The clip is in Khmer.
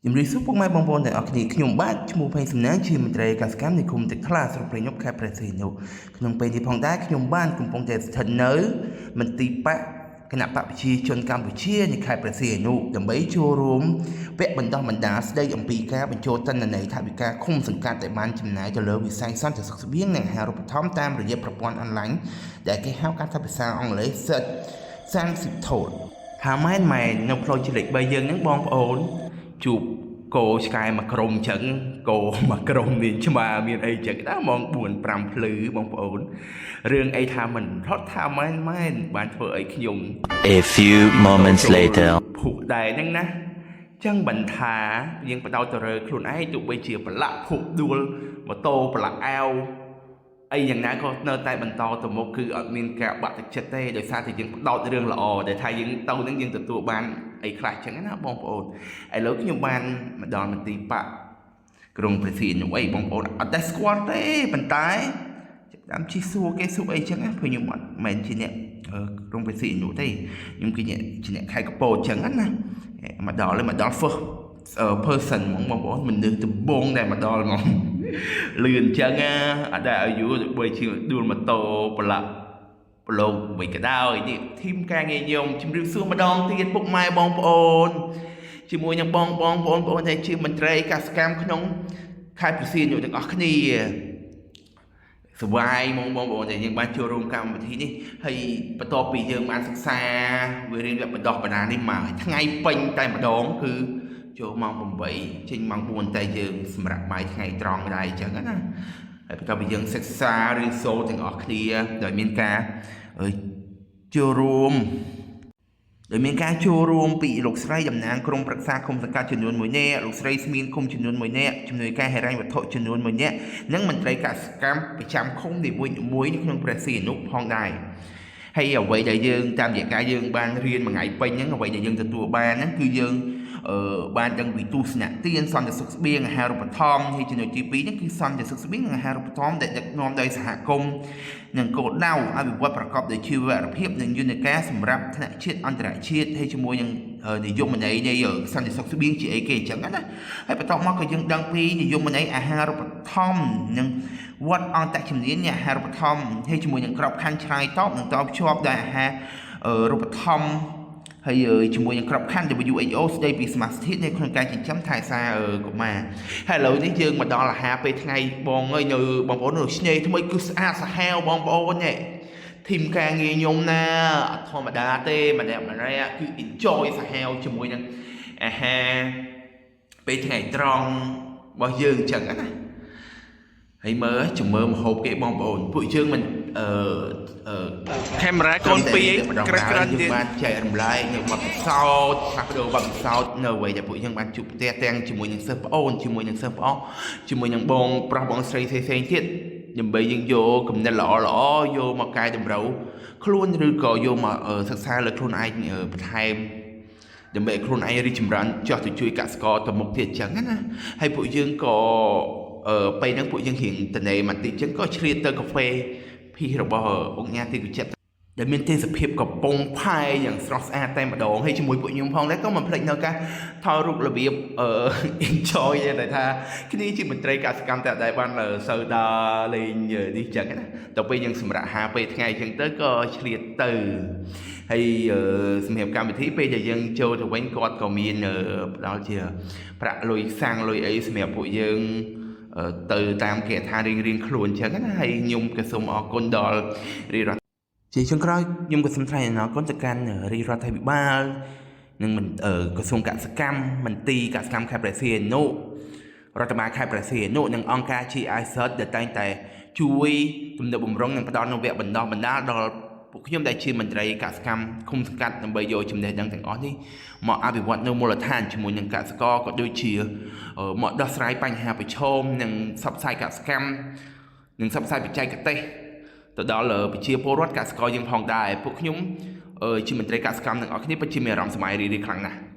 ជំរាបសួរពុកម៉ែបងប្អូនទាំងអស់គ្នាខ្ញុំបាទឈ្មោះផេងសំណាងជាមន្ត្រីកសិកម្មនៃឃុំទឹកថ្លាស្រុកព្រៃនប់ខេត្តព្រះសីហនុក្នុងពេលនេះផងដែរខ្ញុំបានកំពុងតែស្ថិតនៅមន្ទីរបក្សគណបក្សប្រជាជនកម្ពុជានៃខេត្តព្រះសីហនុដើម្បីចូលរួមវគ្គបណ្ដុះបណ្ដាលស្ដីអំពីការបញ្ចូលទិន្នន័យថវិកាឃុំសង្កាត់ដែលបានចំណាយទៅលើវិស័យសន្តិសុខស្បៀងនិងអាហារូបត្ថម្ភតាមរយៈប្រព័ន្ធអនឡាញដែលគេហៅកាត់ថាភាសាអង់គ្លេស 30ថូលថាម៉ែនម៉ែននៅផ្លូវជាលេខ3យើងហ្នឹងបងប្អូនជួបគោឆ្កែមួយក្រុមអញ្ចឹងគោមួយក្រុមមានឆ្មាមានអីចឹងណាម៉ោង4 5ភ្លឺបងប្អូនរឿងអីថាមិនរត់ថាម៉ែនម៉ែនបានធ្វើឲ្យខ្ញុំ A few moments later. ភុដែរហ្នឹងណាចឹងបន្ថាយើងបដោតទៅលើខ្លួនឯងទោះបីជាប្រឡាក់ភុដួលម៉ូតូប្រឡាក់អាវអីយ៉ាងណាក៏នៅតែបន្តទៅមុខគឺអត់មានការបាក់ទឹកចិត្តទេដោយសារតែយើងផ្ដោតរឿងល្អដែលថាយើងទៅហ្នឹងយើងទទួលបានអីខ្លះចឹងណាបងប្អូនឥឡូវខ្ញុំបានមកដល់មន្ទីរបក្សក្រុងព្រះសីហនុអីបងប្អូនអត់ដែលស្គាល់ទេប៉ុន្តែចាប់តាមជិះសួរគេសួរអីចឹងណាព្រោះខ្ញុំអត់មែនជាអ្នកក្រុងព្រះសីហនុទេខ្ញុំគឺអ្នកជាអ្នកខេត្តកពតចឹងណាមកដល់ហើយមកដល់ first person ហ្មងបងប្អូនមនុស្សដំបងដែលមកដល់ហ្មងលឿនចឹងណាអត់ដែលឲ្យយូរបីជាដួលម៉ូតូប្រឡាក់ប្រឡូកវិញក៏ដោយនេះteam ការងារខ្ញុំជំរាបសួរម្ដងទៀតពុកម៉ែបងប្អូនជាមួយនឹងបងបងប្អូនប្អូនដែលជាមន្ត្រីកសិកម្មក្នុងខេត្តព្រះសីហនុទាំងអស់គ្នាសប្បាយហ្មងបងប្អូនដែលយើងបានចូលរួមកម្មវិធីនេះហើយបន្ទាប់ពីយើងបានសិក្សាវារៀនវគ្គបណ្ដោះបណ្ដាលនេះមកថ្ងៃពេញតែម្ដងគឺចូលម៉ោង8ចេញម៉ោង4តែយើងសម្រាប់បាយថ្ងៃត្រង់ដែរអញ្ចឹងណាហើយបន្ទាប់ពីយើងសិក្សាឬសូត្រទាំងអស់គ្នាដោយមានការចូលរួមដោយមានការចូលរួមពីលោកស្រីតំណាងក្រុមប្រឹក្សាឃុំសង្កាត់ចំនួន1នាក់លោកស្រីស្មានឃុំចំនួន1នាក់ជំនួយការហិរញ្ញវត្ថុចំនួន1នាក់និងមន្ត្រីកសិកម្មប្រចាំឃុំនីមួយៗនៅក្នុងព្រះសីហនុផងដែរហើយអ្វីដែលយើងតាមរយៈការយើងបានរៀនមួយថ្ងៃពេញហ្នឹងអ្វីដែលយើងទទួលបានហ្នឹងគឺយើងអឺបានដឹងពីទស្សនៈទានសន្តិសុខស្បៀងអាហារូបត្ថម្ភហើយចំណុចទី2ហ្នឹងគឺសន្តិសុខស្បៀងនិងអាហារូបត្ថម្ភដែលដឹកនាំដោយសហគមន៍និងគោលដៅអភិវឌ្ឍប្រកបដោយជីវភាពនិងយន្តការសម្រាប់ថ្នាក់ជាតិអន្តរជាតិហើយជាមួយនឹងនិយមន័យនៃសន្តិសុខស្បៀងជាអីគេអញ្ចឹងណាហើយបន្ទាប់មកក៏យើងដឹងពីនិយមន័យអាហារូបត្ថម្ភនិងវត្តអន្តជំនាញនៃអាហារូបត្ថម្ភហើយជាមួយនឹងក្របខ័ណ្ឌឆ្លើយតបនិងតភ្ជាប់ដោយអាហារូបត្ថម្ភហើយជាមួយនឹងក្របខ័ណ្ឌ WHO ស្ដីពីសមាសធាតុនៅក្នុងការចិញ្ចឹមថែសារកុមារហើយឥឡូវនេះយើងមកដល់អាហារពេលថ្ងៃបងអើយនៅបងប្អូននៅឆ្នេរថ្មីគឺស្អាតសាហាវបងប្អូននេះ team ការងារខ្ញុំណាអត់ធម្មតាទេម្នាក់ម្នាក់គឺ enjoy សាហាវជាមួយនឹងអាហារពេលថ្ងៃត្រង់របស់យើងអញ្ចឹងណាហើយមើលជំមើលមហូបគេបងប្អូនពួកយើងមិនអឺអឺ កាមេរ៉ាកូនពីរក្រាស់ក្រាន់ យើង ទៀត បានចែករំលែកនៅបទពិសោធន៍ផ្លាស់ប្ដូរបទពិសោធន៍នៅអ្វីដែលពួកយើងបានជួបប្រទះទាំងជាមួយនឹងសិស្សប្អូនជាមួយនឹងសិស្សប្អូនជាមួយនឹងបងប្រុសបងស្រីផ្សេងៗទៀតដើម្បីយើងយកគំនិតល្អល្អយកមកកែតម្រូវខ្លួនឬក៏យកមកសិក្សាលើខ្លួនឯងបន្ថែមដើម្បីឲ្យខ្លួនឯងរីកចម្រើនចោះទៅជួយកសិករទៅមុខទៀតចឹងណាហើយពួកយើងក៏អឺពេលហ្នឹងពួកយើងរៀងតនេបន្តិចចឹងក៏ឆ្លៀតទៅកាហ្វេភីរបស់អង្គញាទីវិចិត្រដែលមានទេសភាពកំពង់ផែយ៉ាងស្រស់ស្អាតតែម្ដងហើយជាមួយពួកខ្ញុំផងដែរក៏មិនភ្លេចនៅការថតរូបរបៀបអឺ enjoy ដែរថាគ្នាជាមន្ត្រីកសិកម្មតែអត់ដែលបានសូវដើរលេងនេះចឹងណាដល់ពេលយើងសម្រាប់ហាពេលថ្ងៃចឹងទៅក៏ឆ្លៀតទៅហើយសម្រាប់កម្មវិធីពេលដែលយើងចូលទៅវិញគាត់ក៏មានផ្ដល់ជាប្រាក់លុយសាំងលុយអីសម្រាប់ពួកយើងទៅតាមគេថារៀងរៀងខ្លួនចឹងណាហើយខ្ញុំក៏សូមអរគុណដល់រាជរដ្ឋជាចុងក្រោយខ្ញុំក៏សូមថ្លែងអំណរគុណទៅកាន់រាជរដ្ឋាភិបាលនិងក្រសួងកសិកម្មមន្ទីរកសិកម្មខេត្តព្រះសីហនុរដ្ឋបាលខេត្តព្រះសីហនុនិងអង្គការ GIZ ដែលតែងតែជួយទំនុកបំរុងនិងផ្ដល់នូវវគ្គបណ្ដុះបណ្ដាលដល់ពួកខ្ញុំដែលជាមន្ត្រីកសិកម្មឃុំសង្កាត់ដើម្បីយកចំណេះដឹងទាំងអស់នេះមកអភិវឌ្ឍនៅមូលដ្ឋានជាមួយនឹងកសិករក៏ដូចជាមកដោះស្រាយបញ្ហាប្រឈមនិងផ្សព្វផ្សាយកសិកម្មនិងផ្សព្វផ្សាយបច្ចេកទេសទៅដល់ប្រជាពលរដ្ឋកសិករយើងផងដែរពួកខ្ញុំជាមន្ត្រីកសិកម្មទាំងអស់គ្នាពិតជាមានអារម្មណ៍សប្បាយរីករាយខ្លាំងណាស់។